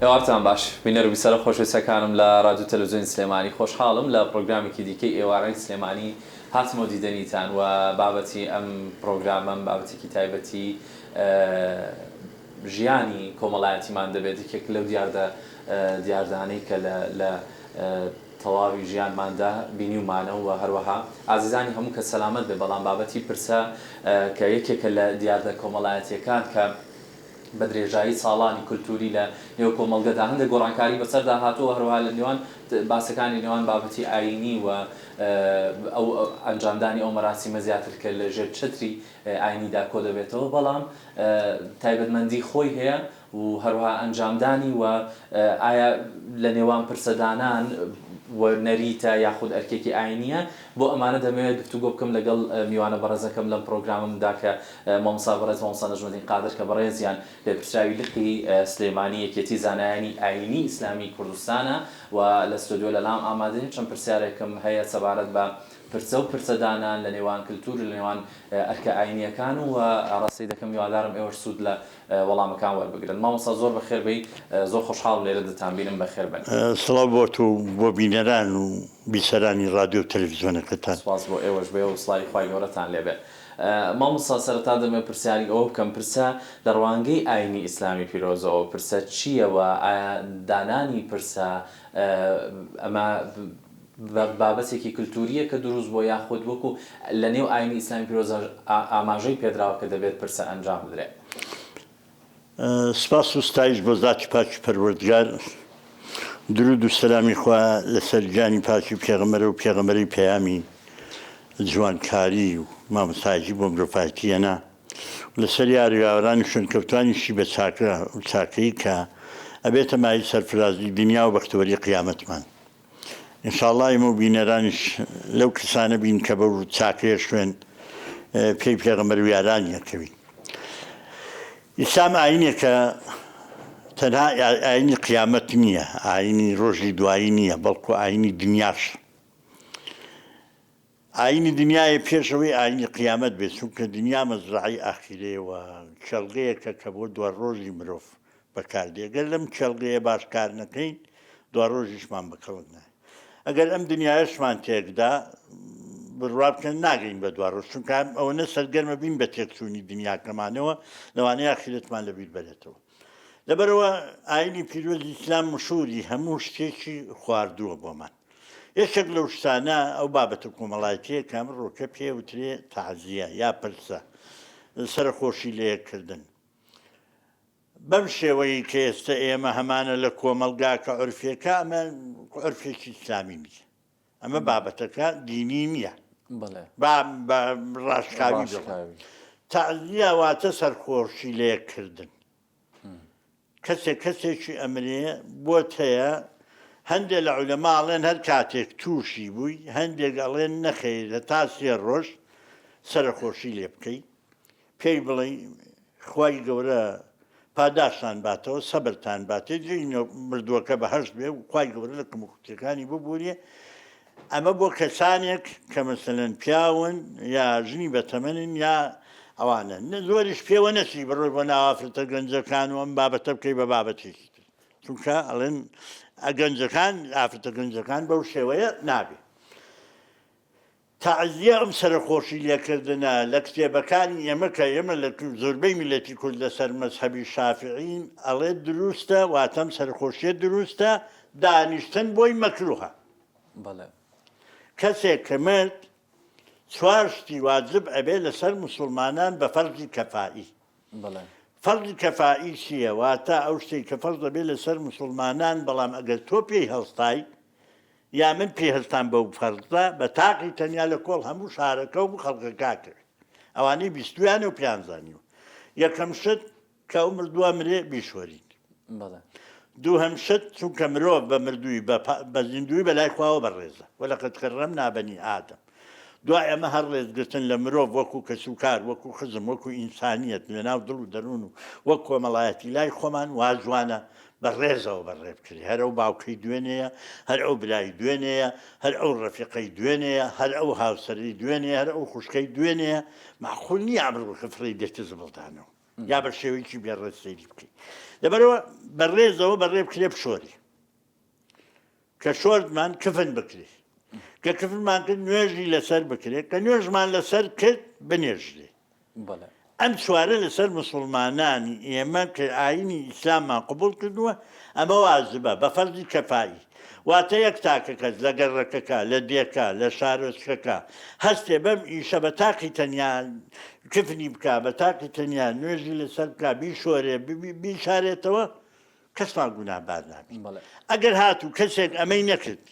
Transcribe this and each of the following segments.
ئێوارتان باش بینەر و بیسەرە خۆشەویستەکانم لە ڕادیۆ تەلەفزیۆنی سلێمانی خۆشحاڵم لە پڕۆگرامێکی دیکەی ئێوارانی سلێمانی هاتمەوە دیدەنیتان و بابەتی ئەم پڕۆگرامەم بابەتێکی تایبەتی ژیانی کۆمەڵایەتیمان دەبێت یەکێک لەو دیاردە دیاردانەی کە لە لە تەواوی ژیانماندا بینیومانە و هەروەها ئازیزانی هەموو کەس سەلامەت بێ بەڵام بابەتی پرسە کە یەکێکە لە دیاردە کۆمەڵایەتیەکان کە بە درێژایی ساڵانی کولتووری لە نێو کۆمەڵگەدا هەندێک گۆڕانکاری بەسەردا هاتووە، هەروەها لە نێوان باسەکانی نێوان بابەتی ئایینی و ئەو ئەنجامدانی ئەو مەراسیمە زیاتر کە لە ژێر چەتری ئایینیدا کۆدەبێتەوە، بەڵام تایبەتمەندی خۆی هەیە و هەروەها ئەنجامدانی و ئایا لە نێوان پرسەدانان و نەریتە یاخود ئەرکێکی ئایینییە، بۆ ئەمانە دەمەوێت گفتوگۆ بکەم لەگەڵ میوانە بەڕێزەکەم لەم پڕۆگرامەمدا کە مامۆستا بەڕێز مامۆستا نەجمەدین قادر کە بەڕێزیان لێپرسراوی لقی سلێمانی یەکێتی زانایانی ئایینی ئیسلامی کوردستانە و لە ستۆدیۆ لەلام ئامادەیە چەند پرسیارێکم هەیە سەبارەت بە پرسە و پرسەدانان لە نێوان کلتور لە نێوان ئەرکە ئایینیەکان و ئاڕاستەی دەکەم هیوادارم ئێوەش سوود لە وەڵامەکان وەربگرن. مامۆستا زۆر بەخێر بێی زۆر خۆشحاڵم لێرە دەتانبینم بەخێر بێن. سڵاو بۆ تۆ و بۆ بینەران و بیسەرانی ڕادیۆ و تەلەفزیۆنەکەتان. سوپاس بۆ ئێوەش بێ و سڵاوی خوای گەورەتان لێ بێ. مامۆستا سەرەتا دەمەوێ پرسیاری ئەوە بکەم پرسە لە ڕوانگەی ئاینی ئیسلامی پیرۆزەوە پرسە چییە و ئایا دانانی پرسە ئەمە بابەتێکی کلتورییە کە دروست بووە یاخود وەکو لە نێو ئاینی ئیسلامی پیرۆزدا ئاماژەی پێدراوە کە دەبێت پرسە ئەنجام بدرێت؟ سپاس و ستایش بۆ زاتی پاکی پەروەردگار، دروود و سەلامی خوا لەسەر گیانی پاکی پێغەمبەرە و پێغەمبەری پەیامی جوانکاری و مامۆستایەتی بۆ مرۆڤایەتی هێنا و لەسەر یار و یاوەران و شوێنکەوتوانیشی بە چاکە و چاکەیی کە ئەبێتە مایەی سەرفرازی دنیا و بەختەوەری قیامەتمان. ان شاء اللە ئێمە و بینەرانیش لەو کەسانە بین کە بەو چاکەیە شوێن پێی پێغەمبەر و یارانی ئەکەوین. ئیسلام ئاینێکە تەنها ئاینی قیامەت نییە، ئاینی ڕۆژی دوایی نییە، بەڵکو ئاینی دنیاشە. ئاینی دنیایە پێش ئەوەی ئاینی قیامەت بێت، چونکە دنیا مەزرەعەی ئاخیرەیە و کێڵگەیەکە کە بۆ دواڕۆژی مرۆڤ بەکاردێ، گەر لەم کێڵگەیە باش کار نەکەین دواڕۆژیشمان بە کەڵک نایەت. ئەگەر ئەم دنیایەشمان تێکدا بڕوا بکەن ناگەین بە دواڕۆژ، چونکە ئەوەنە سەرگەرمە بین بە تێکچوونی دنیاکەمانەوە لەوانەیە ئاخیرەتمان لەبیر بەرێتەوە. لەبەرئەوە ئاینی پیرۆزی ئیسلام مشووری هەموو شتێکی خواردووە بۆمان. یەکێک لەو شتانە ئەو بابەتە کۆمەڵایەتییە کە ئەمڕۆکە پێ وترێ تەعزیە یا پرسە، سەرەخۆشی لەیەککردن. بەم شێوەیەی کە ئێستە ئێمە هەمانە لە کۆمەڵگا کە عورفێکە، ئەمە عورفێکی ئیسلامی نییە. ئەمە بابەتەکە دینی نییە. با بە ڕاشکاوی بڵێم. تەعزیە واتە سەرخۆشی لەیەککردن. کەسێک کەسێکی ئەمرێ بۆت هەیە هەندێ لە عولەما ئەڵێن هەر کاتێک تووشی بووی هەندێک ئەڵێن نەخەیر هەتا سێ ڕۆژ سەرەخۆشی لێ بکەی پێی بڵێی خوای گەورە پاداشتان باتەوە سەبرتان باتێ جێی مردووەکە بەهەشت بێ و خوای گەورە لە کەموکورتیەکانی ببورێ ئەمە بۆ کەسانێک کە مەسەلەن پیاون یا ژنی بەتەمەنن یا ئەوانە نە زۆریش پێوە نەچی بڕۆی بۆ ناو ئافرەتە گەنجەکان و ئەم بابەتە بکەی بە بابەتێکی تر چونکە ئەڵێن گەنجەکان ئافرەتە گەنجەکان بەو شێوەیە نابێ تەعزیە ئەم سەرەخۆشی لێکردنە لە کتێبەکانی ئێمە کە ئێمە لە زۆربەی میللەتی کورد لەسەر مەزهەبی شافعین ئەڵێ دروستە واتە ئەم سەرخۆشیە دروستە دانیشتن بۆی مەکروهە. بەڵێ. کەسێک کە مرد چوار شتی واجب ئەبێ لەسەر موسوڵمانان بە فەرزی کەفائی. بەڵێ. فەرزی کەفائی چییە؟ واتە ئەو شتەی کە فەرز ئەبێ لەسەر موسوڵمانان بەڵام ئەگەر تۆ پێی هەڵستای یا من پێی هەستام بەو فەرزە بە تاقی تەنیا لە کۆڵ هەموو شارەکە و خەڵکەکە ئەکەوێت ئەوانەی بیستویانە و پێیان زانیوە. یەکەم شت کە ئەو مردووە مرێ بیشۆرین. بەڵێ. دووهەم شت چونکە مرۆڤ بە مردووی بە بە زیندووی بە لای خواوە بەڕێزە ولقد کرمنا بنی آدم دوای ئەمە هەر ڕێزگرتن لە مرۆڤ وەکو کەسوکار وەکو خزم وەکو ئینسانیەت لە ناو دڵ و دەروون و وەک کۆمەڵایەتی لای خۆمان وا جوانە بە ڕێزەوە بەڕێ بکرێ هەر ئەو باوکەی دوێنێیە هەر ئەو برای دوێنێیە هەر ئەو ڕەفیقەی دوێنێیە هەر ئەو هاوسەرەی دوێنێیە هەر ئەو خوشکەی دوێنێیە مەعقول نییە ئەمڕۆکە فڕێی دێتە زبڵدانەوە. یا بە شێوەیەکی بێڕێز سەیری بکەی لەبەرەوە بە ڕێزەوە بەڕێ بکرێ بشۆری کە شۆردمان کفن بکرێ کە کفنمان کرد نوێژی لەسەر بکرێت کە نوێژمان لەسەر کرد بنێژرێ ئەم چوارە لەسەر موسڵمانانی ئێمە کە ئاینی ئیسلاممان قبوڵ کردووە ئەمە واجبە بە فەرزی کەفایی واتە یەک تاکە کەس لە گەڕەکەکە لە دێکە لە شارۆچکەکە هەستێ بەم ئیشە بە تاقی تەنیا کفنی بکا بە تاقی تەنیا نوێژی لەسەر بکا بیشۆرێ بیشارێتەوە کەسمان گوناهبار نابین ئەگەر هاتوو کەسێک ئەمەی نەکرد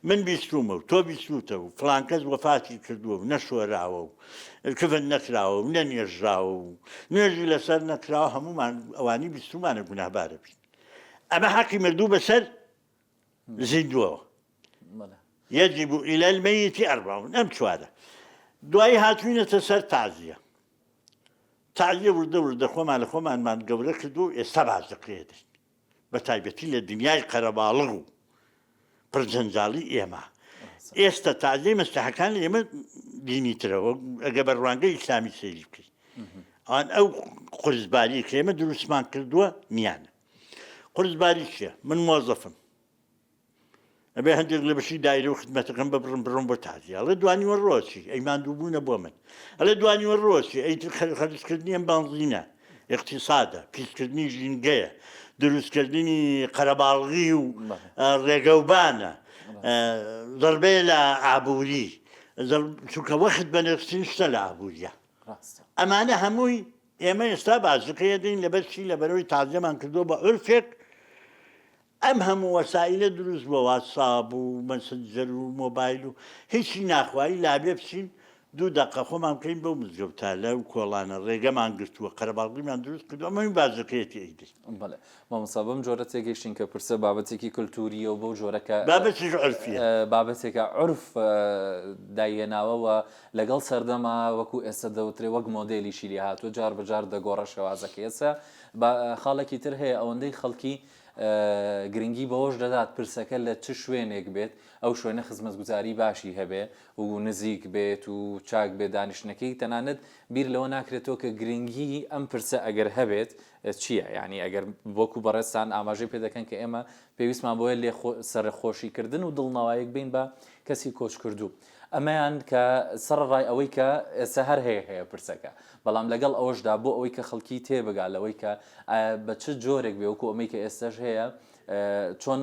من بیستوومە و تۆ بیستووتە و فڵان کەس وەفاتی کردووە و نەشۆراوە و کفن نەکراوە و نەنێژراوە و نوێژی لەسەر نەکراوە هەموومان ئەوانی بیستوومانە گوناهبارە بین ئەمە حەقی مردوو بەسەر زیندووەوە يجب إلى الميت أربع ئەم چوارە دوایی هاتوینەتە سەر تازیە تازیە وردە وردە خۆمان لە خۆمانمان گەورە کردو ئێستا باز دەکرێت بە تایبەتی لە دنیای قەرەباڵغ و پڕ جەنجاڵی ئێمە ئێستا تازەی مەسیحەکان لە ئێمە دینی ترە ئەگە بە ڕوانگەی ئیسلامی سەیری بکەیت ئەوان ئەو قورسباری کە ئێمە دروستمان کردووە نیانە قورسباری چییە من مۆزەفم ئەبێ هەندێک لە بەشی دایرە و خدمەتەکەم ببڕم بڕۆم بۆ تازیە ئەڵێ دوانیوە ڕۆچی ئەی ماندووبوونە بۆ من ئەڵێ دوانیوە ڕۆچی ئەی خەرجکردنی ئەم بانزینە اقتصادە پیسکردنی ژینگەیە دروستکردنی قەرەباڵغی و ڕێگەوبانە زەربەیە لە ئابووری چونکە وەخت بە نرخترین شتە لە ئابووریە ئەمانە هەمووی ئێمە ئێستا بازقەیە دەین لەبەر چی لەبەرەوەی تازیەمان کردووە بە عورفێک ئەم هەموو وەسائیلە دروست بووە واتساپ و مەسنجەر و مۆبایل و هیچی ناخوایی لابێ بچین دوو دەقە خۆمان بکەین بەو مزگەوتە لەو کۆڵانە ڕێگەمان گرتووە قەرەباڵغیمان دروست کردووە ئەمە بازرگەیەتی ئەیدەین. بەڵێ مامۆستا بەم جۆرە تێگەیشتین کە پرسە بابەتێکی کلتورییە و بەو جۆرە کە بابەتێکی عورفییە. بابەتێکە عورف دایهێناوە و لەگەڵ سەردەما وەکو ئێستا دەوترێ وەک مۆدێلیشی لێ هاتووە جار بە جار دەگۆڕێ شێوازەکەی ئێستا خاڵێکی تر هەیە ئەوەندەی خەڵکی گرنگی بەوەش دەدات پرسەکە لە چ شوێنێک بێت، ئەو شوێنە خزمەتگوزاری باشی هەبێ و نزیک بێت و چاک بێت دانیشتنەکەی، تەنانەت بیر لەوە ناکرێتەوە کە گرنگی ئەم پرسە ئەگەر هەبێت چییە؟ یانی ئەگەر وەکو بەڕێزتان ئاماژەی پێ دەکەن کە ئێمە پێویستمان بۆیە لێ سەرخۆشی کردن و دڵنەوایەک بین بە کەسی کۆچکردوو. ئەمەیان کە سەڕەڕای ئەوەی کە ئێستا هەر هەیە هەیە پرسەکە، بەڵام لەگەڵ ئەوەشدا بۆ ئەوەی کە خەڵکی تێبگا لەوەی کە ئایا بە چ جۆرێک بێ وەکو ئەمەی کە ئێستاش هەیە چۆن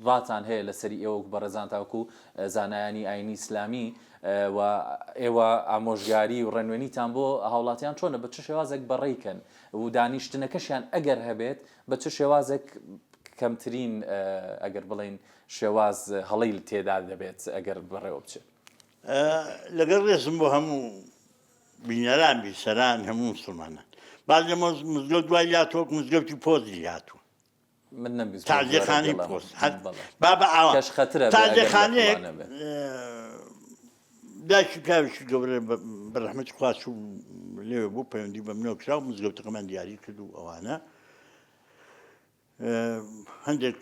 ڕاتان هەیە لەسەری ئێوە وەکو بەڕێزان تاوەکو زانایانی ئاینی ئیسلامی و ئێوە ئامۆژگاری و ڕێنوێنیتان بۆ هاوڵاتیان چۆنە بە چ شێوازێک بەڕێی کەن و دانیشتنەکەشیان ئەگەر هەبێت بە چ شێوازێک کەمترین ئەگەر بڵێین شێواز هەڵەی تێدا دەبێت ئەگەر بەڕێوە بچێت. لەگەڵ ڕێزم بۆ هەموو بینەران بیسەران هەموو مسلمانان باز لە مزگەوت دوای لاتوە وەک مزگەوتی پۆزی لاتوە من نەمبیست تازیەخانەی پۆست بابە ئاوا کەش خەترە تازیەخانەیەک دایکی پیاوێکی گەورە بە ڕەحمەتی خوا چوو لێوێ بوو پەیوەندی بە منەوە کرا و مزگەوتەکەمان دیاری کرد و ئەوانە هەندێک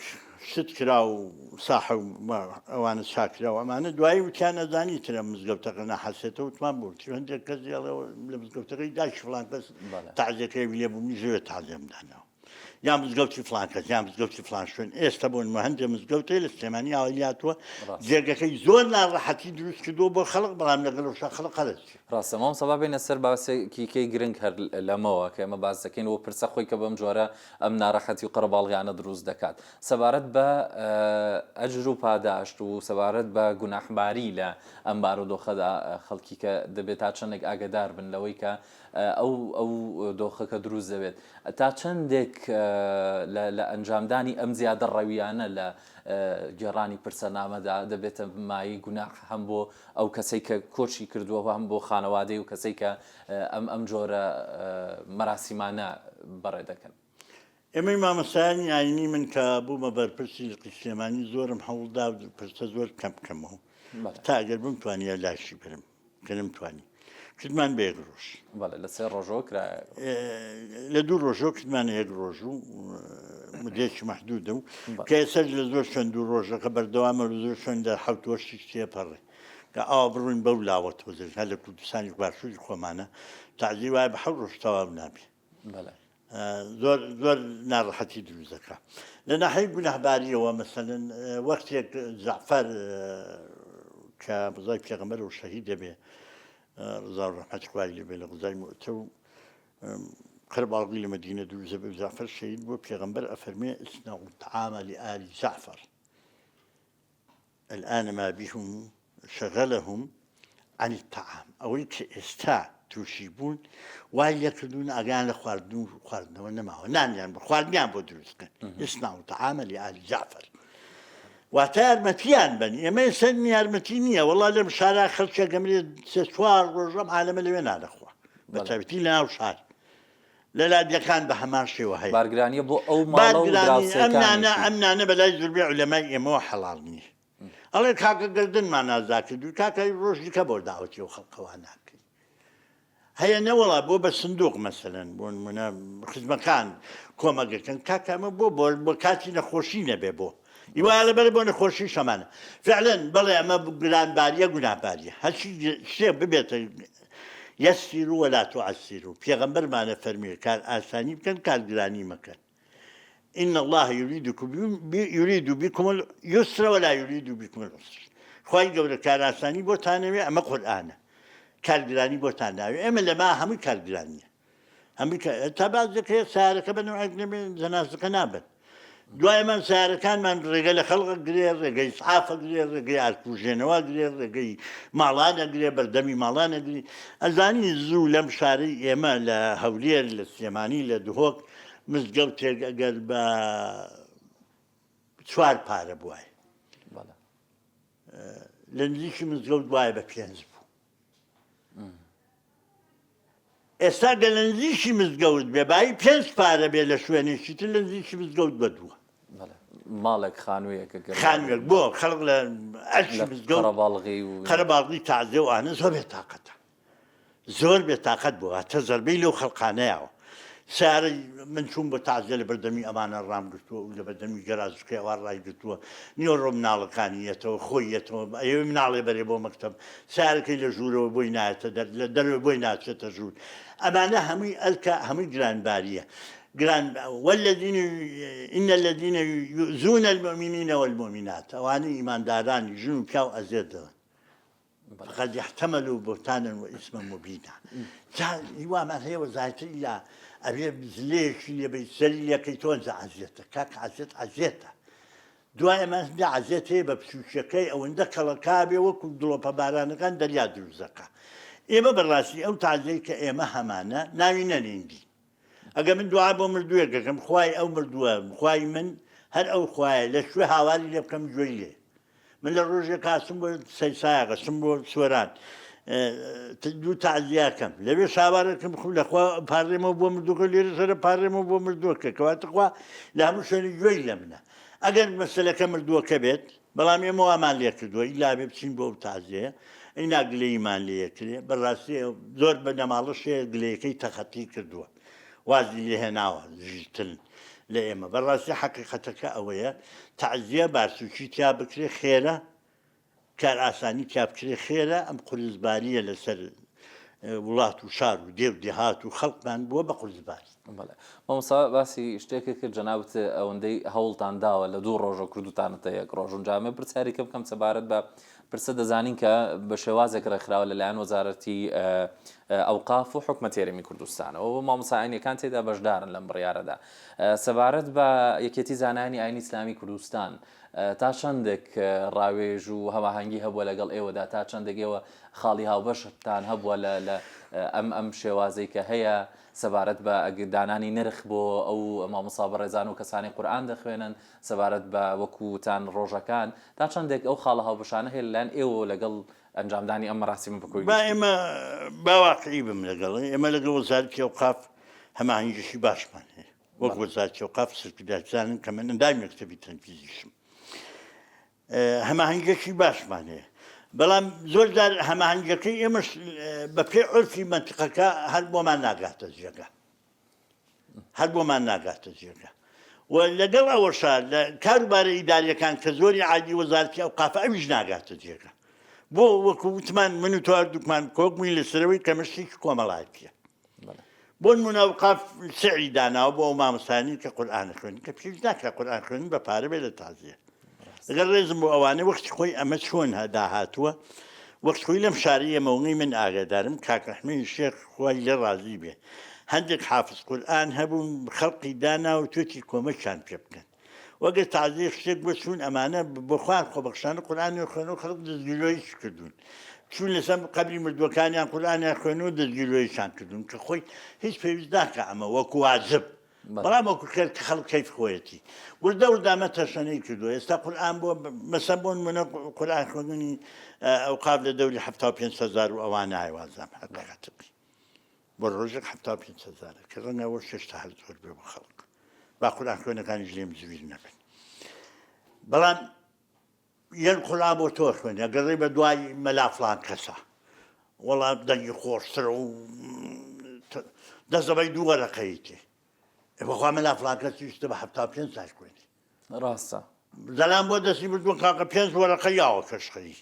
شت کرا و ساحە و ئەوانە چاکرا و ئەمانە دوایی وتیان ئەزانی ترە مزگەوتەکە ناحەسێتەوە وتمان بۆ هەندێک کەس لە مزگەوتەکەی دایکی فڵان کەس تەعزیەکەی لێ بوو منیش لەوێ تەعزیەم داناوە یا مزگەوتی فڵان کەس یا مزگەوتی فڵان شوێن ئێستا بۆ نموونە هەندێک مزگەوت هەیە لە سلێمانی ئاوای لاتووە جێگەکەی زۆر ناڕەحەتی دروست کردووە بۆ خەڵک بەڵام لەگەڵ ئەوشا خەڵک قەرەجی ڕاستە مامۆستا با بێینە سەر باسێکی کەی گرنگ هەر لەمەوە کە ئێمە باس دەکەین و پرسە خۆی کە بەم جۆرە ئەم ناڕەحەتی و قەرەباڵغیانە دروست دەکات سەبارەت بە ئەجر و پاداشت و سەبارەت بە گوناحباری لە ئەم بارودۆخەدا خەڵکی کە دەبێت تا چەندێک ئاگەدار بن لەوەی کە ئەو ئەو دۆخە کە دروست دەبێت تا چەندێک لە ئەنجامدانی ئەم زیادەڕەویانە لە گێڕانی پرسەنامەدا دەبێتە مایەی گوناح هەم بۆ ئەو کەسەی کە کۆچی کردووە و هەم بۆ خانەوادەی و کەسەی کە ئەم ئەم جۆرە مەراسیمانە بەڕێ دەکەن. ئێمەی مامۆستایانی ئاینی من کە بوومە بەرپرسی لقی سلێمانی زۆرم هەوڵدا پرسە زۆر کەم بکەمەوە تا ئەگەر بمتوانیە لاشی برم کە نەمتوانی کردمان بە یەک ڕۆژ. بەڵێ لە سێ ڕۆژەوە کرا. لە دوو ڕۆژەوە کردمانە یەک ڕۆژ و مدەیەکی مەحدودە و کە ئێستاش لە زۆر شوێن دوو ڕۆژەکە بەردەوامە لە زۆر شوێن لە حەوت وەشتیش تێپەڕێ کە ئاوا بڕۆین بەو لاوە تۆزێک هەر لە کوردستانی باشووری خۆمانە تەعزیە وایە بە حەوت ڕۆژ تەواو نابێ. زۆر زۆر ناڕەحەتی دروست دەکا لە ناحەی گوناهباریەوە مەسەلەن وەختێک جەعفەر کە ڕزای پێغەمبەر و شەهید دەبێ ڕزا و ڕەحمەتی خوای لێ بێ لە غزای موئتە و قەرەباڵغی لە مەدینە دروست دەبێ جەعفەر شەهید بووە پێغەمبەر ئەفەرمێ اصنعوا الطعام لآل جعفر الآن ما بهم شغلهم عن الطعام ئەوەی کە ئێستا تووشی بوون وای لێکردوون ئاگایان لە خواردن و خواردنەوە نەماوە نانیان بە خواردنیان بۆ دروست بکەن اصنعوا الطعام لآل جعفر واتە یارمەتیان بن ئێمە ئێستا یارمەتی نییە وەڵا لەم شارا خەڵکێک ئەمرێت سێ چوار ڕۆژ ئەم عالەمە لەوێ نانەخوا بە تایبەتی لە ناو شار لە لادێکان بە هەمان شێوە هەیە. بارگرانیە بۆ ئەو ماڵە و بارگرانی ئەم نانە دراوسێکانیشی. ئەم نانە بەلای زۆربەی عولەمای ئێمەوە حەڵاڵ نییە. ئەڵێ کاکە گەردنمان ئازا کردووی کاکە ڕۆژ دیکە بۆ داوەتی ئەو خەڵکە وا ناکەی. هەیە نەوەڵا بۆ بە سندوق مەسەلەن بۆ نمونە خزمەکان کۆمەگەکەن کاکە ئەمە بۆ بۆ بۆ کاتی نەخۆشی نەبێ بۆ هیوایە لەبەر بۆ نەخۆشی شەمانە فعلا بەڵێ ئەمە گرانباریە گوناهباریە هەرچی شتێک ببێتە یسروا ولا تعسروا پێغەمبەرمانە فەرمی کار ئاسانی بکەن کار گرانی مەکەن ان الله يريدكم يريد بكم اليسر ولا يريد بكم العسر خوای گەورە کارئاسانی بۆتانەوێ ئەمە قورئانە کارگرانی بۆتان ناوێ ئێمە لەما هەمووی کارگرانیە هەمووی تا بازێک هەیە سارەکە بە نوعێک نەبێ جەنازەکە نابن دوای ئەمان سارەکانمان ڕێگە لە خەڵق گرێ ڕێگەی سعافە گرێ ڕێگەی ئارکوژێنەوە گرێ ڕێگەی ماڵانە گرێ بەردەمی ماڵانە گرێ ئەزانی زوو لەم شارەی ئێمە لە هەولێر لە سلێمانی لە دهۆک مزگەوتێک ئەگەر بە چوار پارە بوایە لە نزیکی مزگەوت وایە بە پێنج بوو ئێستا گە لە نزیکی مزگەوت بێ بایی پێنج پارە بێ لە شوێنێکی تر لە نزیکی مزگەوت بە دووە. ماڵێک خانوویەک خانوویەک بۆ خەڵک لە ئەرکی مزگەوت قەرەباڵغی و قەرەباڵغی تازێ و ئانە زۆر بێ تاقەتە. زۆر بێ تاقەت بوو هەتە زەربەی لەو خەڵقانەیاوە سارەی من چووم بۆ تازیە لە بەردەمی ئەمانە ڕام گرتووە و لە بەردەمی گەراجەکەی ئەوان ڕای گرتووە نیوەڕۆ مناڵەکانی یەتەوە خۆی یەتەوە ئەیەوێ مناڵێ بەرێ بۆ مەکتەب سارەکەی لە ژوورەوە بۆی نایەتە دەر لە دەرەوە بۆی ناچێتە ژوور ئەمانە هەمووی ئەرکە هەمووی گرانباریە گران والذین ان الذین یؤذون المؤمنین والمؤمنات ئەوانەی ئیماندارانی ژن و پیاو ئەزێت دەدەن فقد احتملوا بهتانا واثما مبینا جا هیوامان هەیە وەزارەتی ئیلا ئەبێ زلەیەکی لێ بەی سەری لێکەی تۆ ئەنجا عەزێتە کاک عەزێت عەزێتە دوای ئەمە هەندێ عەزێت هەیە بە بچووکیەکەی ئەوەندە کەڵەکا بێ وەکو دڵۆپە بارانەکان دەریا دروست دەکا ئێمە بەڕاستی ئەو تازەی کە ئێمە هەمانە ناوی نەنین دین ئەگەر من دوعا بۆ مردووێک دەکەم خوای ئەو مردووە خوای من هەر ئەو خوایە لە کوێ هاواری لێ بکەم گوێی لێ من لە ڕۆژێک هاتم بۆ سەیسایەغە چم بۆ سۆران دوو تازیاکەم لەوێ شاوارەکەم خو لەخوا پارێمەوە بۆ مردووەکە لێرە سەرە پارێمەوە بۆ مردووەکە کەواتە خوا لە هەموو شوێنی گوێی لە منە ئەگەر مەسەلەکە مردووەکە بێت بەڵام ئێمە وامان لێ کردووە ئیلا بێ بچین بۆ ئەو تازیەیە ئینا گلەییمان لێ یەکرێ بەڕاستی زۆر بنەماڵەش هەیە گلەیەکەی تەخەتی کردووە وازی لێ هێناوە ژیرترن لە ئێمە بەڕاستی حەقیقەتەکە ئەوەیە تەعزیە بارسوکی تیا بکرێ خێرە کارئاسانی تیا بکرێ خێرە ئەم قورسباریە لەسەر وڵات و شار و دێ و دێهات و خەڵکمان بووە بە قورسباری. بەڵێ مامۆستا باسی شتێکت کرد جەنابت ئەوەندەی هەوڵتان داوە لە دوو ڕۆژەوە کردوتانەتە یەک ڕۆژ و جا من پرسیارێکە بکەم سەبارەت بە پرسە دەزانین کە بە شێوازێک ڕێکخراوە لەلایەن وەزارەتی ئەوقاف و حکومەتی هەرێمی کوردستانەوە و مامۆستا ئاینیەکان تێدا بەشدارن لەم بڕیارەدا سەبارەت بە یەکێتی زانایانی ئاینی ئیسلامی کوردستان تا چەندێک ڕاوێژ و هەماهەنگی هەبووە لەگەڵ ئێوەدا تا چەندێک ئێوە خاڵی هاوبەشتان هەبووە لە لە ئەم ئەم شێوازەی کە هەیە سەبارەت بە دانانی نرخ بۆ ئەو مامۆستا بەڕێزان و کەسانی قورئان دەخوێنن سەبارەت بە وەکو وتان ڕۆژەکان تا چەندێک ئەو خاڵە هاوبەشانە هەیە لەلایەن ئێوەوە لەگەڵ ئەنجامدانی ئەم مەراسیمە بە کۆی با گشتی؟ ئێمە با واقعی بم لەگەڵ ئێمە لەگەڵ وەزارەتی ئەوقاف هەماهەنگیی باشمان هەیە وەک وەزارەتی ئەوقاف سەرکردایەتیزانن کە من ئەندامی مەکتەبی تەنفیزیشم هەماهەنگیەکی باشمان هەیە بەڵام زۆر جار هەماهەنگیەکەی ئێمەش بە پێی عورفی مەنتیقەکە هەر بۆمان ناگاتە جێگا هەر بۆمان ناگاتە جێگا و لەگەڵ ئەوەشا لە کاروبارە ئیداریەکان کە زۆری عادی وەزارەتی ئەوقافە ئەویش ناگاتە جێگا بۆ وەکو وتمان من و تۆ هەردووکمان کۆک بووین لەسەرەوەی کە مشتێکی کۆمەڵایەتیە. بۆنمونە ئەوقاف سعری داناوە بۆ ئەو مامۆستایانەی کە قورئان ئەخوێنن کە پێویست ناکا قورئان خوێندن بە پارە بێت لە تازیە لەگەڵ ڕێزم بۆ ئەوانە وەختی خۆی ئەمە چۆن داهاتووە وەخت خۆی لەم شاری ئێمە وەی من ئاگادارم کاک ڕەحمەی شێخ خوای لێ ڕازی بێ هەندێک حافز قورئان هەبوون خەڵقی دانا و توێتی کۆمەکیان پێ بکەن وەگەر تازیە شتێک بۆ چوون ئەمانە بۆ خۆیان خۆبەخشانە قورئانیان خوێن و خەڵک دەستگیرۆیش کردوون چوون لەسەر قەبری مردووەکانیان قورئانیان خوێن و دەستگیرۆیشان کردوون کە خۆی هیچ پێویست ناکە ئەمە وەکو واجب بەڵام وەکو خێر کە خەڵک کەیف خۆیەتی وردە وردە ئەمە تەشەنەی کردووە ئێستا قورئان بۆ مەسەن بۆ نمونە قورئان خوێندنی ئەوقاف لە دەوری 75 هەزار و ئەوانە وازام حەقیقەتەکەی بۆ ڕۆژێک 75 هەزارە کە ڕەنگە ئەوەش هێشتا هەر زۆر بێ بۆ خەڵک با قورئان خوێنەکانیش لێم زویر نەبن بەڵام یەن قورئان بۆ تۆ خوێن ئەگەڕێ بە دوای مەلا فڵان کەسە وەڵا دەنگی خۆشترە و دەست دەبەی دوو وەرەقەی تێ بەخوا مەلا فڵان کەس ویستە بە 75 سال خوێنی ڕاستە زەلام بۆ دەستی بردووە کاکە پێنج وەرەقە یاوە کەشخەی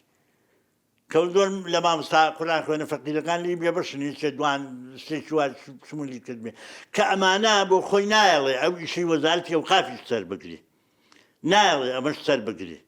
کە زۆر لە مامۆستا قورئان خوێنە فەقیرەکان لێی بێبەشن هیچ دوان سێ چوار شمولی کردبێ کە ئەمانە بۆ خۆی نایەڵێ ئەو ئیشەی وەزارەتی ئەوقافیش سەر بگرێ نایەڵێ ئەمەش سەر بگرێ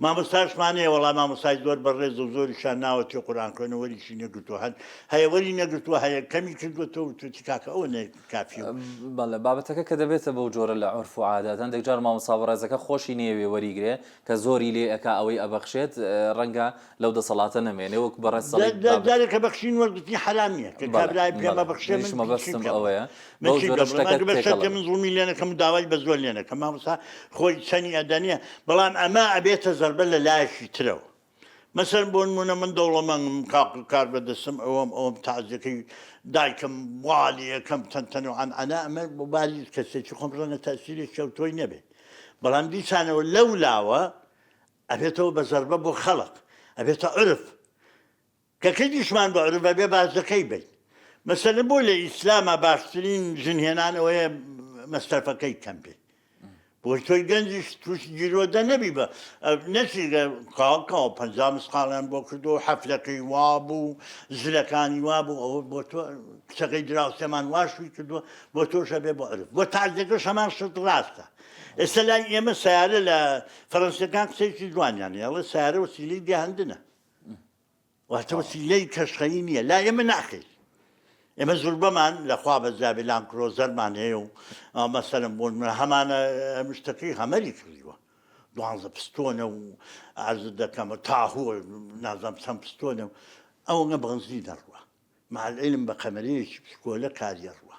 مامۆستاشمان هەیە وەڵا مامۆستای زۆر بەڕێز و زۆریشان ناوەتی قورئان خوێنە وەریشی نەگرتووە هەر هەیە وەری نەگرتووە هەیە کەمی کردووەتەوە وتوویەتی کاکە ئەوە نە کافیە و بەڵێ بابەتەکە کە دەبێتە بەو جۆرە لە عورف و عادەت هەندێک جار مامۆستا بەڕێزەکە خۆشی نەیەوێ وەریگرێ کە زۆری لێ ئەکا ئەوەی ئەبەخشێت ڕەنگە لەو دەسەڵاتە نەمێنێ وەک بەڕێز سەڵی بابەت جارێ کە بەخشین وەرگرتنی حەرام نییە کە بەڵێ کابرای پێ بەڵێ مەبەخشێ منیش من چی مەبەستم پێ بڵێم ئەوەیە من بەو چی جۆرە پێ بڵێم شتەکە ئەگەر بە تێکەڵ شەرتێ ئەبێ. من زوڵمی لێ نەکەم و داوای بە زۆر لێ نەکەم مامۆستا خۆی چەنی ئەدەنێ بەڵام ئەمە ئەبێتە زەربە لە لایەکی ترەوە مەسەلەن بۆ نموونە من دەوڵەمەنگم کاک کار بەدەستم ئەوەم ئەوەم تازیەکەی دایکم وا لێ ئەکەم تەنتەن و عەنعەنە ئەمە بۆ باری کەسێکی خۆم ڕەنگە تەئسیرێکی ئەوتۆی نەبێ بەڵام دیسانەوە لەو لاوە ئەبێتەوە بە زەربە بۆ خەڵک ئەبێتە عورف کە کردیشمان بە عورف ئەبێ باجەکەی بەین مەسەلەن بۆ لە ئیسلاما باشترین ژن هێنان ئەوەیە مەسرەفەکەی کەم بێ بۆی تۆی گەنجیش تووشی گیرۆدە نەبی بە نەچی کاکە 50 مسقاڵیان بۆ کردو حەفلەکەی وابوو زلەکانی وابوو ئەوە بۆ تۆ کچەکەی دراوسێمان واشوی کردووە بۆ تۆش ئەبێ بۆ عورف بۆ تازەکەش هەمان شت ڕاستە ئێستا لای ئێمە سیارە لە فەرەنسیەکان قسەیەکی جوانیان هەیە ئەڵێ سیارە وەسیلەی گەیاندنە واتە وەسیلەی کەشخەیی نییە لای ئێمە ناخیر ئێمە زوربەمان لەخوا بەزیابێ لانکرۆزەرمان هەیە و مەسەلەن بۆ نمونە هەمانە مشتەکەی هەمەری کڕیوە دوانزە پستۆنە و عەرزت دەکەم تاهۆ نازانم چەند پستۆنە و ئەوەنگە بەنزین دەڕوا مع العلم بە قەمەرەیەکی بچکۆلە کاری ئەڕوا.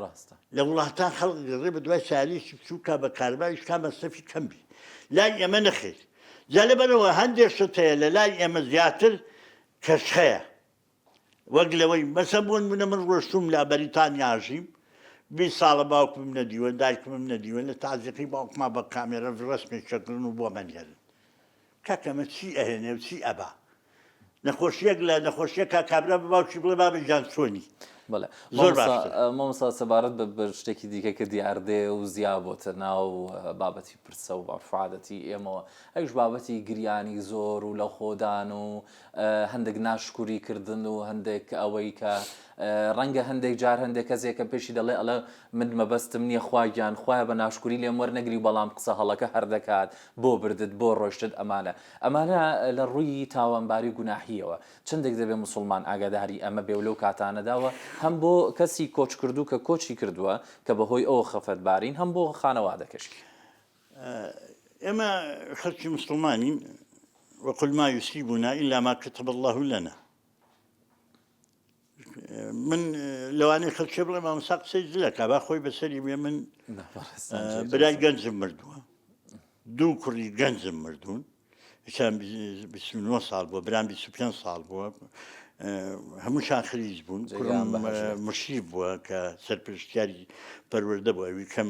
ڕاستە. لە وڵاتان خەڵک گەڕێ بە دوای سەیارەیەکی بچووکا بە کارەبا ئیش کا مەسرەفی کەم بی. لای ئێمە نەخێر. جا لەبەرئەوە هەندێ شت هەیە لە لای ئێمە زیاتر کەشخەیە وەک لەوەی مەسەن بۆ نمونە من ڕۆشتووم لە بەریتانیا ئەژیم 20 ساڵە باوکمم نەدیوە دایکمم نەدیوە لە تازیەکەی باوکما بە کامێرە ڕەسمێک چەکردن و بۆ مەنێرن کاکە ئەمە چی ئەهێنێ و چی ئەبا؟ نەخۆشیەک لە نەخۆشیەکا کابرا بە باوکی بڵێ بابە گیان چۆنی؟ بەڵێ زۆر باشتر. مامۆستا سەبارەت بە شتێکی دیکە کە دیاردەیە و زیا بۆتە ناو بابەتی پرسە و عورف و عادەتی ئێمەوە ئەویش بابەتی گریانی زۆر و لەخۆدان و هەندێک ناشکوری کردن و هەندێک ئەوەی کە ڕەنگە هەندێک جار هەندێک کەسێک کە پێشی دەڵێ ئەڵێ من مەبەستم نییە خوا گیان خوایە بە ناشکوری لێم وەرنەگری بەڵام قسە هەڵەکە هەر دەکات بۆ بردت بۆ ڕۆشتت ئەمانە ئەمانە لە ڕووی تاوانباری و گوناحییەوە چەندێک دەبێ موسوڵمان ئاگاداری ئەمە بێ و لەو کاتانەدا و هەم بۆ کەسی کۆچکردوو کە کۆچی کردووە کە بە هۆی ئەوە خەفەتبارین هەم بۆ خانەوادەکەشی. ئێمە خەڵکی موسڵمانین وقل ما یصیبنا الا ما کتب اللە لنا من لەوانەیە خەڵکێ بڵێ مامۆستا قسەی زلەکە با خۆی بەسەری بێ من برای گەنجم مردووە دوو کوڕی گەنجم مردوون یەکیان 29 ساڵ بووە برام 25 ساڵ بووە هەمووشان خریج بوون کوڕم مشیر بووە کە سەرپرشتیاری پەروەردە بووە ئەوی کەم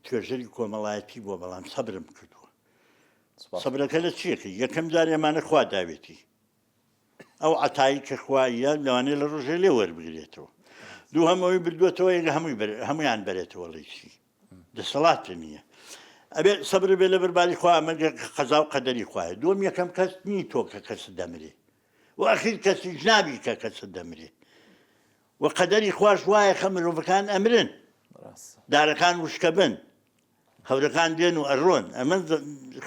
توێژەری کۆمەڵایەتی بووە بەڵام سەبرم کردووە سەبرەکە لە چیەکە یەکەم جار ئێمانە خوا داوێتی ئەو عەتایی کە خواییە لەوانەیە لە ڕۆژێ لێ وەربگرێتەوە دووهەم ئەوی بردوێتەوە یەک هەمووی هەمویان بەرێتەوە ڵیسی دەسەڵات نییە ئەبێ سەبر بێ لە بەرباری خوا ئەمە قەزا و قەدەری خوایە دووەم یەکەم کەس نی تۆ کە کەس دەمرێ و ئەخیر کەسیش نابی کە کەس دەمرێ. و قەدەری خواش وایە خە مرۆڤەکان ئەمرن دارەکان وشکەبن هەورەکان دێن و ئەڕۆن ئەمە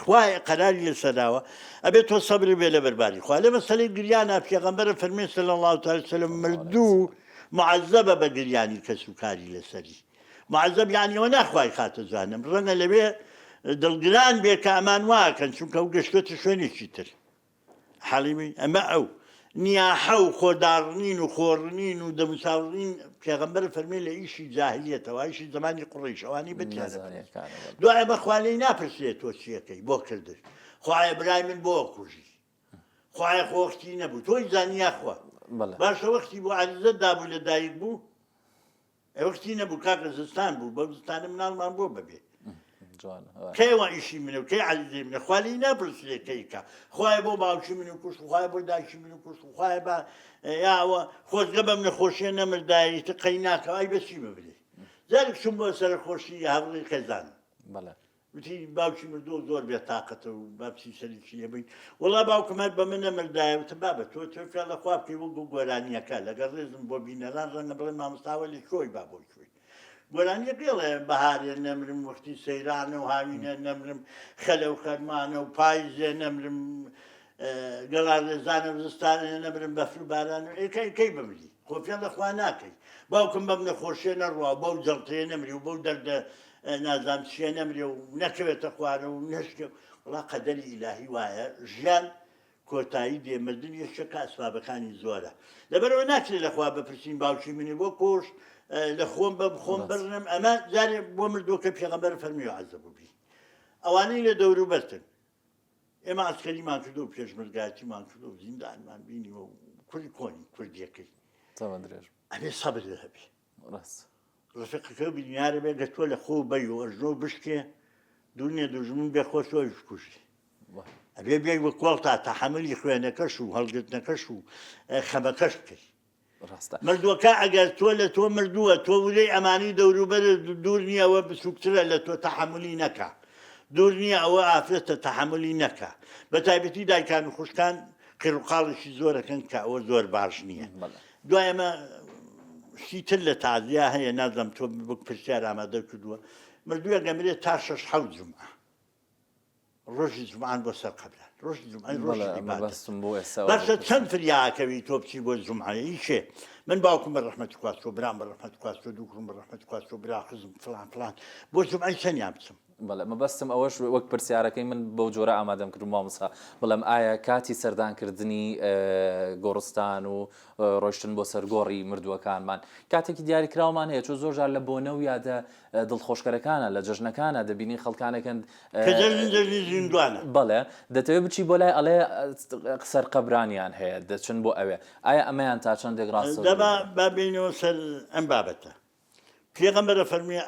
خوایە قەراری لەسەراوە ئەبێت تۆ سەبر بێ لە بەرباری خوا لە مەسەلەی گریانە پێغەمبەرە فەرمێ صلی الله تعالی وسلم مردوو معذبە بە گریانی کەس و کاری لەسەری معذب یعنی ئەوە ناخوای خاتە جانم ڕەنگە لەوێ دڵگران بێ کە ئەمان واکەن چونکە ئەو گەشتێتە شوێنێکی تر حەلیمی، ئەمە ئەو نیاحە و خۆداڕنین و خۆڕنین و دەموچاوڕنین پێغەمبەر فەرمی لە ئیشی جاهلیەتەوە ئیشی زمانی قوڕیش ئەوانی بتیانە دوای ئەمە خوا لێی ناپرسێت تۆ چیەکەی بۆ کردت خوایە برای من بۆ کوژی خوایە خۆ وەختی نەبوو تۆی زانی یاخوا باشە وەختی بۆ عەریزە دابوو لە دایک بوو ئەی وەختی نەبوو کاکە زستان بوو بەو زستانە مناڵمان بۆ بەبێ کەی وا ئیشی منە و کەی عەزیزی منە خوا لێی ناپرسرێ کەی کا خوایە بۆ باوکی من و کوشت خوایە بۆ دایکی من و کوشت خوایە با یاوە خۆزگە بەم نەخۆشیە نەمردایە ئیتر قەی ناکەم ئەی بەچی بمرێ جارێک چووم بۆ سەرخۆشی هاوڕێی خێزان وتی باوکی مردووە و زۆر بێ تاقەتە و با بچین سەرێکی لێ بەین. وەڵا باوکم هەر بە من نەمردایە. وتم بابە تۆ تۆ فێڵ لە خوا بکەی وەک گۆرانییەکە. لەگەڵ ڕێزم بۆ بینەران ڕەنگە بڵێن مامۆستا ئەوە لە کوێی با بۆ کوێی. گۆرانییەکەی ئەڵێ بەهارێ نەمرم وەختی سەیرانە و هاوینە نەمرم خەلە و خەرمانە و پایزێ نەمرم گەڵاڕێزانە و زستانێ نەمرم بەفر و باران و ئێ کەی کەی بمری؟ خۆ فێڵ لە خوا ناکەی. باوکم بەم نەخۆشییە نەڕوا و بەو جەڵتەیە نەمری و بەو دەردە نازانم چیە نەمرێ و نەکەوێتە خوارە و نەشکێ وڵا قەدەری ئیلاهی وایە ژیان کۆتایی دێ مردن یەکێکە ئەسبابەکانی زۆرە لەبەرەوە ناکرێت لەخوا بپرسین باوکی منی بۆ کوشت لە خۆم بەم خۆم بڕنم ئەمە جارێ بۆ مردووەکە پێغەمبەر فەرمی عەزەب بی ئەوانەی لە دەوروبەرتن ئێمە عەسکەریمان کردو و پێشمەرگایەتیمان کردو و زیندانمان بینیوە و کوری کۆنی کوردیەکەی درێژ ئەبێ سەبر هەبێ ڕاست ڕفیقەکە بینیارە بێ گە تۆ لە خۆ بەی و ئەژنۆ بشکێ دوور نیە دوژمن بێ خۆ تۆیش کوژی ئەبێ بێ وە کۆڵ تا تەحەملی خوێنەکەش و هەڵگرتنەکەش و خەمەکەش بکەی ڕاستە مردووەکە ئەگەر تۆ لە تۆ مردووە تۆ ورەی ئەمانی دەوروبەر دوور نییە ئەوە بچووکترە لە تۆ تەحەملی نەکا دوور نییە ئەوە ئافرەتە تەحەملی نەکا بە تایبەتی دایکان و خوشکان قیڕوقاڵێکی زۆرەکەن کە ئەوە زۆر باش نییە دوای ئەمە شتی تر لە تازیا هەیە نازانم تۆ وەک پرسیار ئامادە کردووە مردووە گەمرێت تا شەش حەوت جومعە ڕۆژی جومعان بۆ سەر قەبران ڕۆژی جومعە ڕۆژی عیبادەت باشە چەند فریاکەوی تۆ بچی بۆ جومعە ئی کێ من باوکم بە ڕەحمەت خوا چۆ برام بە ڕەحمەت خوا چۆ دوو کوڕم بە ڕەحمەت خوا چۆ برا خزم فڵان فڵان بۆ جومعەی چەندیان بچم بەڵێ مەبەستم ئەوەش وەک پرسیارەکەی من بەو جۆرە ئامادەم کرد مامۆستا بڵێم ئایا کاتی سەردانکردنی گۆڕستان و ڕۆشتن بۆ سەر گۆڕی مردووەکانمان کاتێکی دیاریکراومان هەیە چۆ زۆر جار لە بۆنە و یادە دڵخۆشکەرەکانە لە جەژنەکانە دەبینی خەڵکانێکن کە جەژن جەژنی زیندوانە. بەڵێ دەتەوێت بچی بۆ لای ئەڵێ سەر قەبرانیان هەیە دەچن بۆ ئەوێ ئایا ئەمەیان تا چەندێک ڕاستە دە با با بێینەوە سەر ئەم بابەتە پێغەمبەر ئەفەرموێ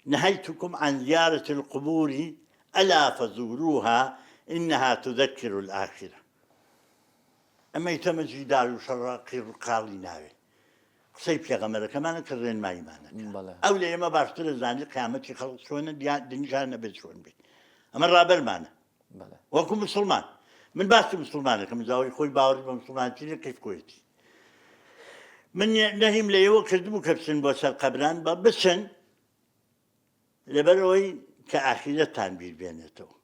نهیتکم عن زیارة القبور الا فزوروها انها تذکر الاخرە ئەمەی تەمە جیدال و شەڕە قیڕ و قاڵی ناوێ قسەی پێغەمبەرەکەمانە کە ڕێنماییمان ئەکا ئەو لە ئێمە باشتر ئەزانی قیامەتی خەڵک چۆنە دنیشان نەبێت چۆن بێت ئەمە ڕابەرمانە وەکو مسلمان من باسی مسلمانەکەم جاوەی خۆی باوەڕی بە مسلمانتی لە کەیف خۆیەتی من نەهیم لە ئێوە کردبوو کە بچن بۆ سەر قەبران بە بچن لەبەرئەوەی کە ئاخیرەتتان بیر بێنێتەوە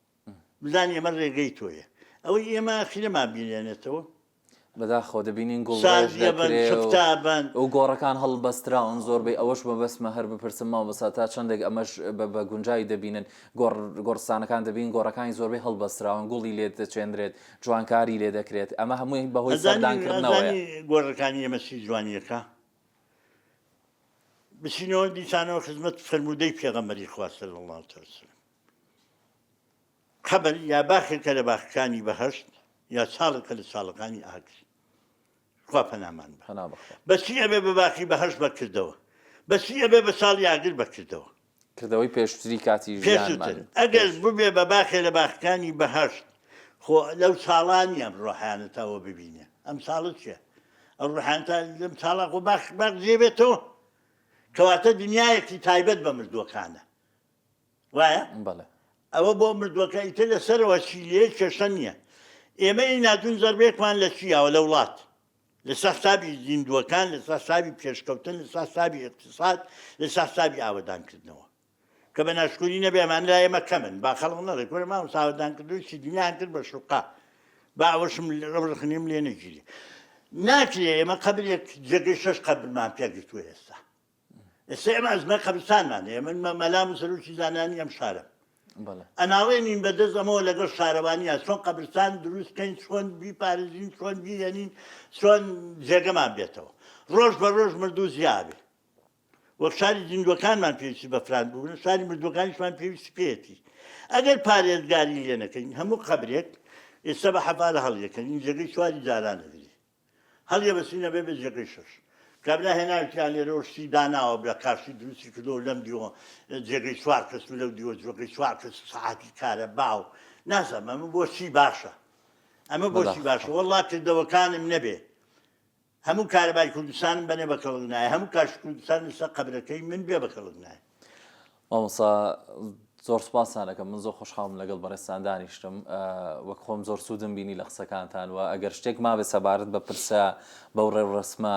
بزانی ئەمە ڕێگەی تۆیە ئەوەی ئێمە ئاخیرەمان بیرێنێتەوە. بەداخەوە دەبینین گوڵ ڕێژ دەکرێ و گۆڕەکان هەڵبەستراون زۆربەی ئەوەش مەبەستمە هەر بپرسم مامۆستا تا چەندێک ئەمەش بە گونجاوی دەبینن گۆڕ گۆڕستانەکان دەبین گۆڕەکانی زۆربەی هەڵبەستراون گوڵی لێ دەچێنرێت جوانکاری لێ دەکرێت ئەمە هەمووی بەهۆی سەردانکردنەوەیە. گۆڕەکانی ئێمە چی جوانیەکە بچینەوە دیسانەوە خزمەت فەرموودەی پێغەمبەری خوا صلی اللە علیه وسلم قەبر یا باخێکە لە باخەکانی بەهەشت یا چاڵێکە لە چاڵەکانی ئاگر خوا پەنامان بە پەنا بەخوا بەچی ئەبێ بە باخی بەهەشت بەکردەوە بەچی ئەبێ بە چاڵی ئاگر بەکردەوە کردەوەی پێشتری کاتی پێشتر ژیانمان ئەگەر پێش ببێ بە باخێ لە باخەکانی بەهەشت خۆ لەو چاڵانی ئەم ڕۆحیانە تاوە ببینێ ئەم چاڵە چیە ئەو ڕۆحیانە تا لەم چاڵە خۆ باخ باخ جێ بێتەوە کەواتە دنیایەکی تایبەت بە مردووەکانە وایە؟ بەڵێ. ئەوە بۆ مردووەکە ئیتر لەسەرەوە چی لێ کێشە نییە ئێمەی ناتون زەربێکمان لە چیاوە لە وڵات. لەسەر حسابی زیندووەکان، لەسەر حسابی پێشکەوتن، لەسەر حسابی ئیقتیساد، لەسەر حسابی ئاوەدانکردنەوە. کە بە ناشکوری نەبێ ئەمانە لای ئێمە کەمن، با خەڵک نەڵێ کورە مامۆستا ئاوەدانکردنەوەی چی دنیایان کرد بە شوقە، با ئەوەشم ئەو ڕەخنەیەم لێ نەگیرێ. ناکرێ ئێمە قەبرێک جێگەی شەش قەبرمان پێ گرتووە ئێستا. ئێستا ئێمە ئەزمەی قەبرستانمان هەیە، من مەلام و سەرۆکی زانایانی ئەم شارەم. ئەناڵێنین بە دەست ئەمەوە لەگەڵ شارەوانیە چۆن قەبرستان دروست کەین، چۆن بیپارێزین، چۆن بیهێنین، چۆن جێگەمان بێتەوە. ڕۆژ بە ڕۆژ مردوو زیابێ. وەک شاری زیندووەکانمان پێویستی بە فران بوون، شاری مردووەکانیشمان پێویستی پێیەتی. ئەگەر پارێزگاری لێ نەکەین، هەموو قەبرێک ئێستا بە حەفارە هەڵیەکەنین، جێگەی چواری جاران ئەگرێ. هەڵیەبەستین ئەبێ بە جێگەی شەش. کابرا هێناویتیان لێرەوە شتی داناوە بە کاشی دروستی کردووە لەم دیوە جێگەی چوار کەس و لەو دیوە جۆگەی چوار کەس و سەعاتی کارەبا و نازانم ئەمە بۆ چی باشە ئەمە بۆ چی باشە وەڵڵا کردەوەکانم نەبێ هەموو کارەبای کوردستانم بەنێ بە کەڵک نایە هەموو کاشی کوردستان لەسەر قەبرەکەی من بێ بە کەڵک نایە. مامۆستا زۆر سوپاستان ئەکەم من زۆر خۆشحاڵم لەگەڵ بەڕێزتان دانیشتم وەک خۆم زۆر سوودم بینی لە قسەکانتان و ئەگەر شتێک مابێ سەبارەت بە پرسە بەو ڕێوڕەسمە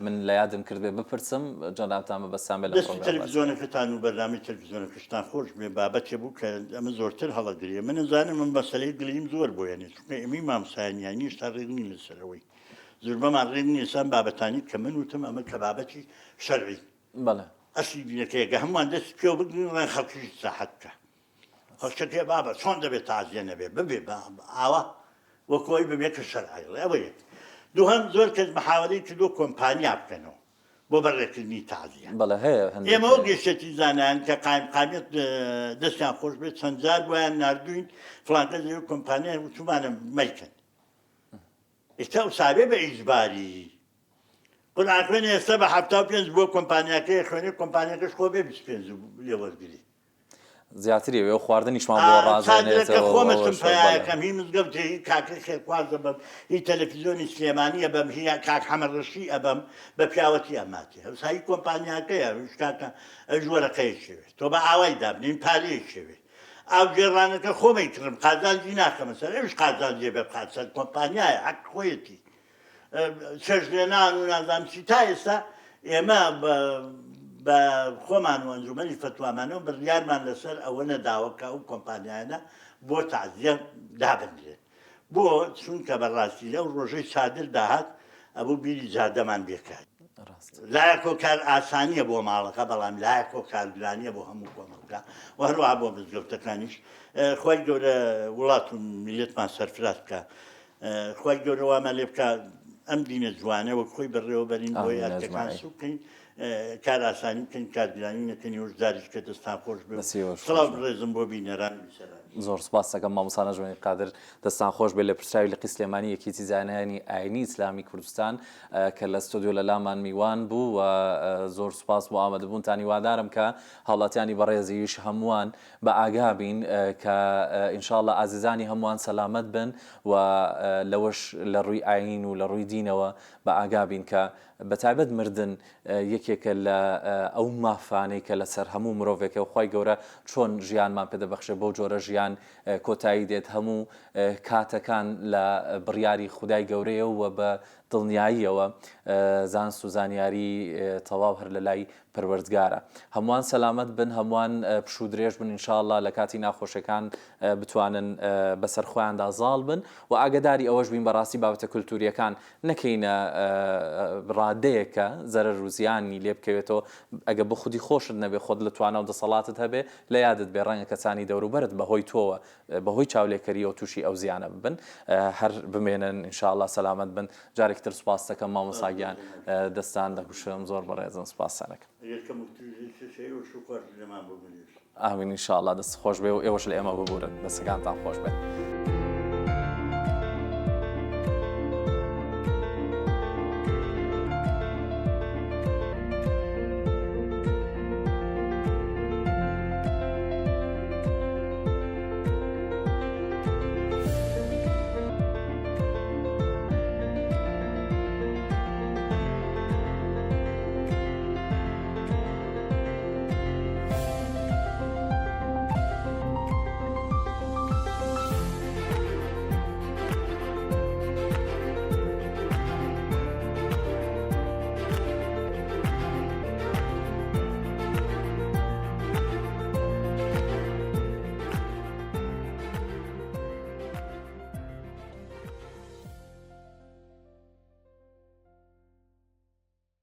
من لە یادم کردبێ بپرسم جەنابتان مەبەستان بێ لە دەستی تەلەفزیۆنەکەتان و بەرنامەی تەلەفزیۆنەکەشتان خۆش بێ بابەتێ بوو کە ئەمە زۆرتر هەڵەگرێ من ئەزانم من مەسەلەی گلەییم زۆر بۆ یەنێ چونکە ئێمەی مامۆستایان یانی هێشتا ڕێک نین لەسەر ئەوەی زۆربەمان ڕێک نین لەسەر ئەم بابەتانەی کە من وتم ئەمە کە بابەتی شەرعی بەڵێ. ئەسلی دینەکەیە گە هەمووان دەست پێوە بگرین ڕێن خەڵکیش ئیسراحەت بکا خەڵکەکەی بابە چۆن دەبێت تازیە نەبێ ببێ بە ئاوا وەکو ئەوی ببێ کە شەرع ئەیڵێ ئەوە یەک دووهەم زۆر کەس محاوەلەی کردووە کۆمپانیا بکەنەوە بۆ بەڕێکردنی تازیە بەڵێ هەیە هەندێک ئێمە وەک یەکێتی زانایان کە قایمقامیەت دەستیان خۆش بێت چەند جار بۆیان ناردووین فڵان کەس لەوێ کۆمپانیای وتومانە مەیکەن ئێستا ئوسابێ بە ئیجباری قورئان خوێنێ ئێستا بە 75 بۆ کۆمپانیاکەی خوێنێ کۆمپانیاکەش خۆ بێ 25 لێ وەرگری زیاتری ئەوێ و خواردنیشمان بۆ ڕازێنێتەوە خۆمەشم پیاکەم هی مزگەوتێ هی کاکەی خێرخواز ئەبەم هی تەلەفزیۆنی سلێمانی ئەبەم هی کاک حەمە ڕەشی ئەبەم بە پیاوەتی ئەماتێ هەوسا هی کۆمپانیاکەیە ئەویش کاکە ئەویش وەرەقەیەکی وێ تۆ بە ئاوای دابنێین پارەیەکی وێ ئاوگێڕانەکە خۆم ئەیکڕم قازانجی ناکەمە سەر ئەویش قازانجێ بێ بخات سەر کۆمپانیایە حەق خۆیەتی چێژلێنان و نازانم چی تا ئێستا ئێمە بە خۆمان و ئەنجومەنی فەتوامانەوە بڕیارمان لەسەر ئەوە نەداوە کە ئەو کۆمپانیایانە بۆ تەعزیە دابنرێن بۆ چونکە بەڕاستی لەو ڕۆژەی چادر داهات ئەبوو بیری جادەمان بێکات لایەک هۆکار ئاسانیە بۆ ماڵەکە بەڵام لایەک هۆکار گرانیە بۆ هەموو کۆمەڵگا و هەروەها بۆ مزگەوتەکانیش خوای گەورە وڵات و میللەتمان سەرفراز بکا خوای گەورە وامان لێ بکا ئەم دینە جوانە وەک خۆی بەڕێوە بەرین بۆ ئامین ئەرکەکان ئەجمەعین سوک بکەین کار ئاسانی بکەین کار گرانی نەکەین ئێوەش جاریش کە دەستان خۆش بێ و دەستی ئێوەش خۆش سڵاو بێ. ڕێزم بۆ بینەران و بیسەرانیش. زۆر سوپاست دەکەم مامۆستا نەجمەدین قادر دەستان خۆش بێت لێپرسراوی لقی سلێمانی یەکێتی زانایانی ئاینی ئیسلامی کوردستان کە لە ستۆدیۆ لە لامان میوان بوو و زۆر سوپاس بۆ ئامادەبوونتان هیوادارم کە هاوڵاتیانی بەڕێزیش هەمووان بە ئاگا بین کە ان شاء اللە ئازیزانی هەمووان سەلامەت بن و لەوەش لە ڕووی ئاین و لە ڕووی دینەوە بە ئاگا بین کە بە تایبەت مردن یەکێکە لە ئەو مافانەی کە لەسەر هەموو مرۆڤێکە و خوای گەورە چۆن ژیانمان پێ دەبەخشێ بەو جۆرە ژیان کۆتایی دێت هەموو کاتەکان لە بڕیاری خودای گەورەیە و بە دڵنیاییەوە زانست و زانیاری تەواو هەر لە لای پەروەردگارە. هەمووان سەلامەت بن هەمووان پشوو درێژ بن ان شاء اللە لە کاتی ناخۆشیەکان بتوانن بەسەر خۆیاندا زاڵ بن و ئاگەداری ئەوەش بین بەڕاستی بابەتە کولتوریەکان نەکەینە ڕادەیەک کە زەرەر و زیانی لێ بکەوێتەوە ئەگە بۆ خودی خۆشت نەبێ خۆت لە توانا و دەسەڵاتت هەبێ لە یادت بێ ڕەنگە کەسانی دەوروبەرت بەهۆی تۆوە بەهۆی چاولێکەریەوە توشی ئەو زیانە ببن هەر بمێنن ان شاء اللە سەلامەت بن جارێکی تر سوپاست دەکەم مامۆستا گیان دەستان دەگوشم زۆر بەڕێزن سوپاستان ئەکەم. ئەگەر کەم و توژێکیش هەیە ئێوەش و خوارد لێمان ببورن. ئامین ان شاء اللە دەست خۆش بێ و ئێوەش لە ئێمە ببورن دەستەکانتان خۆش بێت.